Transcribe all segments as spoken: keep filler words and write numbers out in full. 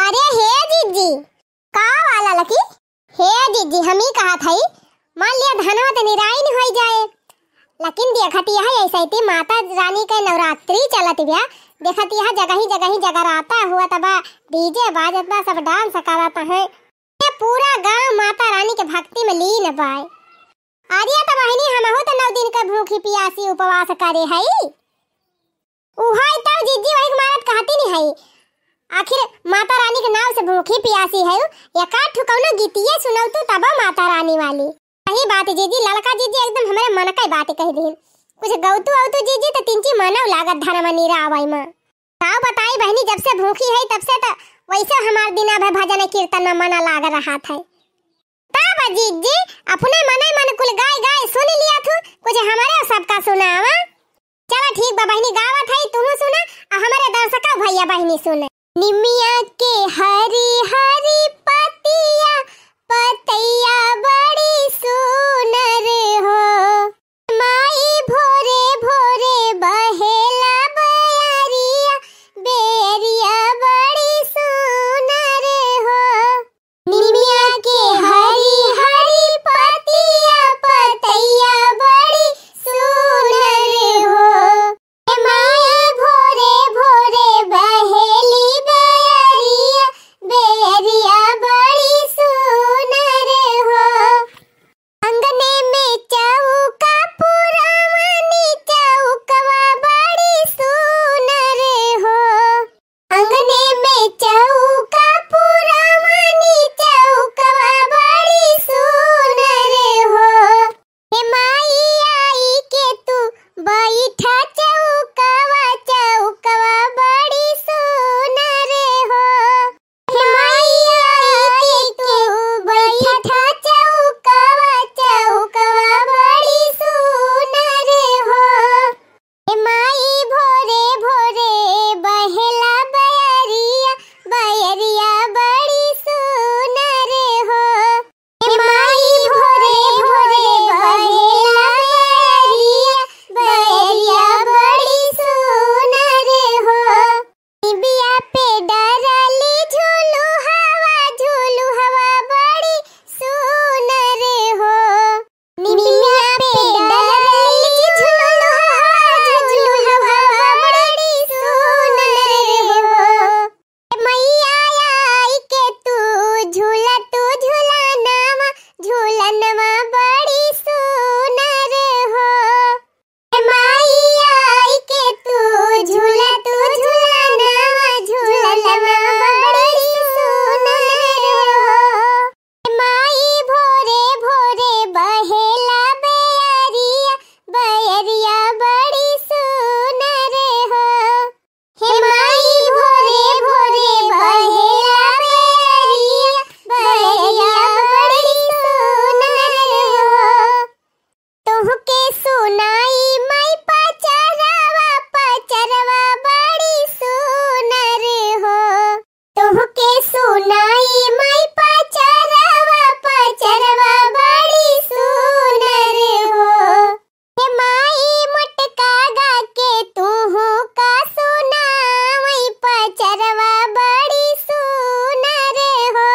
अरे हे जिज्जी, का वाला लकी? हे जिज्जी, हम ई कहत हई, मान लिया धनवा त निराइन होइ जाए, लेकिन देखत यह ऐसे ती माता रानी के नवरात्रि चलत बिया, देखत यह जगही जगही जगराता हुआ तबा, DJ बाजत बा, सब dance करत हैं। ये पूरा गांव माता रानी के भक्ति में लीन बाय। अरे त बहिनी, हमहू त नौ दिन का भूखी पियासी उपवास करे हई। उहै तौ जिज्जी वही के मारत कहती नहीं है। आखिर माता रानी के नाव से भूखी पियासी है, एकाध ठो कौनो गीतिये सुनौतू तब माता रानी वाली। सही बात जिज्जी, ललका जिज्जी एकदम हमरे मन का बात कह दीन। कुछ गौतू औतू जिज्जी त तिनची मनौ लागत धर्म निरावै में। का बताई बहिनी, जब से भूखी है तब से त वैसे हमार दिना भर भजन कीर्तन में मन लाग रहा था। तब जिज्जी अपने मने मन कुल गाय गाय सुन लिया थू, कुछ हमारे सबका सुनावा। चला ठीक बा बहिनी, गावत हई, तुहू सुना, आ हमरे दर्शका भैया बहिनी सुने। निमिया के हरी हरी पतिया, पतैया बड़ी सुनर हो। माई भोरे भोरे बहेला बयरिया, बेरिया बड़ी सुनर हो। निमिया के हरी हरी पतिया, पतैया बड़ी सुनर हो। ए माई भोरे भोरे बहेली बेरिया, बेरिया बड़ी सुनर हो। अंगने में चौका पुरावनी, चौकवा बड़ी सुनर हो। अंगने में चौका पुरावनी, चौकवा बड़ी सुनर हो। हे माई आई के तू बैठा चौकवा, चौकवा बड़ी सुनर हो। हे माई आई के तू बैठा चौकवा, चौकवा बड़ी सुनर हो। ए माई भोरे भोरे बहेला बयरिया, बयरिया बड़ी सुनर हो। ए माई भोरे भोरे बहेला बयरिया, बयरिया बड़ी सुनर हो। निबिया पे डरली झूलू हवा, झूलू हवा बड़ी सुनर हो। निमिया पे डरली झूलू हवा, झूलू हवा बड़ी सुनर हो। मैया आई के तू झूला, तू झूलनवा, झूलनवा बड़ी सुनर हो। मैया आई के तू झूला, तू झूलनवा, झूलनवा बड़ी सुनर हो। माई भोरे भोरे बहेला बयरिया, बयरिया बड़ी सुनर हो। हे माई भोरे भोरे बहेला बयरिया, बयरिया बड़ी सुनर हो। तोहके सुनाई माई पचरवा, पचरवा बड़ी सुनर हो। तोहके सुनाई माई पचरवा, पचरवा बड़ी सुनर हो। हे माई मोटका गा के तूहू का सुनावई पचरवा बड़ी सुनर हो।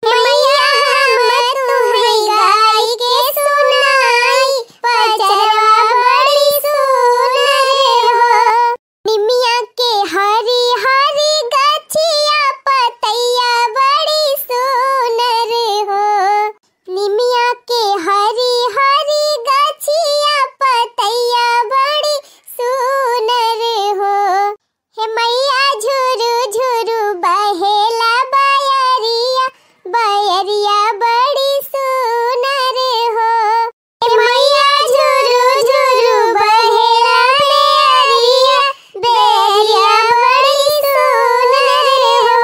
हे मैया हम तुहई गाई के सुनाई पचरवा बड़ी सुनर हो। निमिया के हरी हरी गछिया पतैया बड़ी सुनर हो। निमिया के हरी हरी गछिया पतैया बड़ी सुनर हो। हे मैया झुरु झुरु बहेला बयरिया, बयरिया बड़ी सुनर हो। ए मैया झुरु झुरु बहेला बेरिया, बेरिया बड़ी सुनर हो।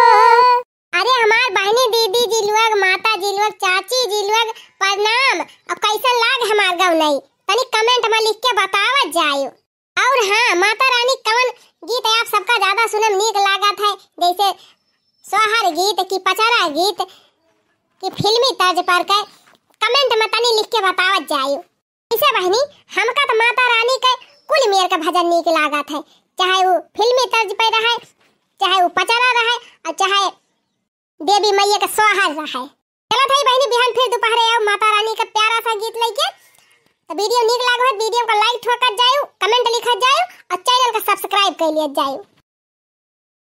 अरे हमार बहिनी, दीदी जी लोग, माता जी लोग, चाची जी लोग, प्रणाम। अब कैसन लाग हमार गवनई? तनी comment में लिख के बतावत जायो। और हाँ, माता रानी कवन गीत आप सबका ज्यादा सुनम नीक लागत है, जैसे सोहर गीत की पचरा गीत की फिल्मी तर्ज पर के comment में तनी लिख के बतावत जायो। इसे बहिनी, हमका तो माता रानी के कुल मेर के भजन नीक लागत है, चाहे वो फिल्मी तर्ज पे रहे, चाहे वो पचरा रहे, और चाहे देवी मैया के सोहर रहे। चलत है बहिनी, बिहान फिर दोपहरे आउ माता रानी का प्यारा सा गीत लेके। तो video नीक लागो है, video का like ठोकत जायु, comment लिखत जायु और channel का subscribe कर लिया जायु।